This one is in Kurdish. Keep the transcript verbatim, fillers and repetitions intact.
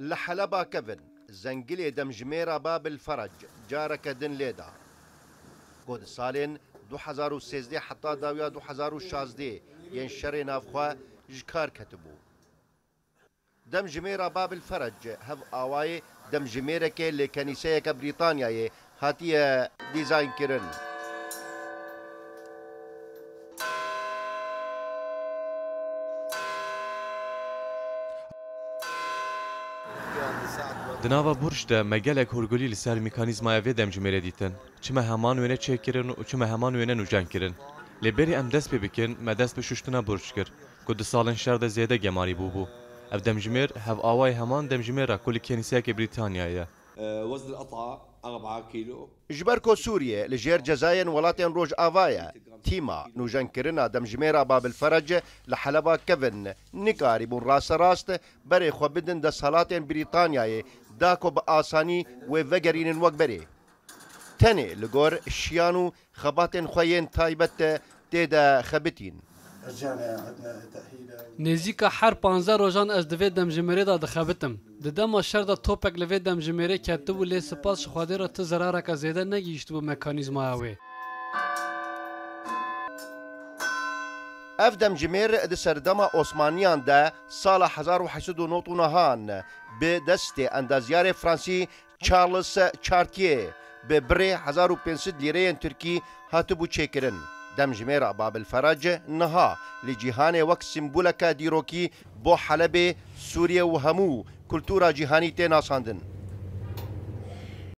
Li Heleba kevin, zengilê demjimêra Babil Ferec careke din lê da. Ku di salên du hezar û sêzdeh heta dawiya du hezar û şazdeh yên şerê navxwe ji kar ketibû. Demjimêra Babil Ferec hev awayê demjimêreke lê kenîseyeke Brîtanyayê hatiye dîzaynkirin. Di nava burc de me gelek hûrgulî li ser mekanîzmaya vê demjimêrê dîtin. Çi me heman wêne çêkirin û çi me heman wêne nûjen kirin. Lê berî em dest pê bikin, me dest bi şuştina burc kir, ku di salên şer de zêde gemarî bûbû. Ev demjimêr hev awayê heman demjimêra ku li kenîseyeke Brîtanyayê ye. وزن القطعة أربعة كيلو. Ji ber ku Sûriye li jêr cezayên welatên Rojava ye, tîma nûjenkirina demjimêra Babil Ferec li Heleba kevin nikarîbûn rasterast berê xwe bidin desthilatên Brîtanyayê da ku bi asanî wê vegerînin wek berê. Tenê li gor şiyan û xebatên xwe yên taybet tê de xebitîn. Nêzîka her panzdeh rojan ez di vê demjimêrê de dixebitim. Di dema şer de topek li vê demjimêrê ketibû, lê spas ji Xwedê re ti zerareke zêde negihîştibû mekanîzmaya wê. Ev demjimêr di serdema Osmaniyan de sala hezar û heşt sed û nod û nehan bi destê endazyarê Fransî Charles Chartier bi birê hezar û pênc sed lîreyên Tirkî hatibû çêkirin. Demjimêra Babil Ferec niha li cîhanê wek sîmboleke dîrokî bo Helebê, Sûriye û hemû kultura cîhanî tê nasandin.